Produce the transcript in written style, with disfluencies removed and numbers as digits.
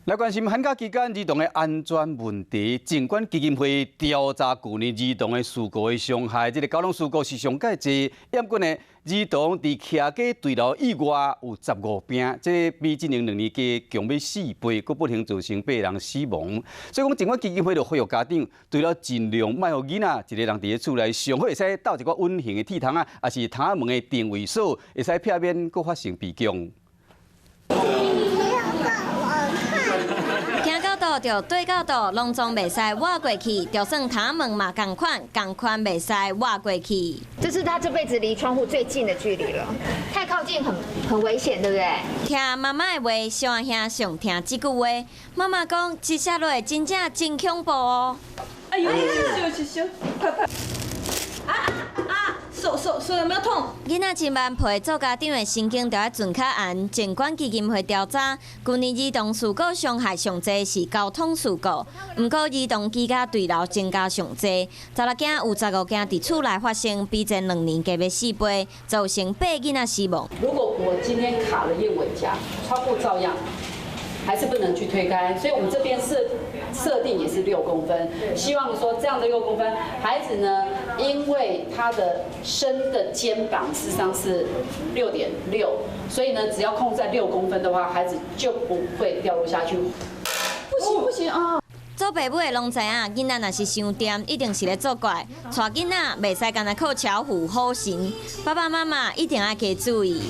來關心寒假期間兒童的安全問題，疾管基金會調查舊年兒童的事故的傷害，這個交通事故是上蓋濟。毋過呢，兒童佇騎機墜樓意外有15宗，這比之前2年加強欲4倍，閣不幸造成八人死亡。所以講，疾管基金會就呼籲家長，除了盡量莫予囡仔一个人佇咧厝內，上好會使鬥一寡隱形的鐵窗仔，抑是窗仔門的定位鎖，會使避免閣發生悲劇。行到佗就對到佗，攏總袂使倚過去，就算窗門嘛仝款，仝款袂使倚過去。這是他這輩子離窗戶最近的距離了，太靠近很危險，對不對？聽媽媽的話，小阿兄上聽這句話。媽媽講，這下落真正真恐怖哦。哎呦，咻咻咻，快快！啊啊！手手手有沒有痛？囡仔真頑皮，做家長的神經就愛攢較絚。疾管基金會調查，舊年兒童事故傷害上濟是交通事故，毋過兒童居家墜樓增加上濟，16件有15件佇厝內發生，比前2年加欲4倍，造成八囡仔死亡。如果我今天卡了燕尾夾，窗戶照樣還是不能去推開，所以我們這邊設定也是六公分，希望說這樣的六公分，孩子呢，因為他的身的肩膀事實上是6.6，所以呢，只要控制在六公分的話，孩子就不會掉落下去。不行不行啊！做爸母的攏知影，囡仔若是傷恬，一定是咧作怪。帶囡仔袂使干焦靠巧婦好神，爸爸媽媽一定愛加注意。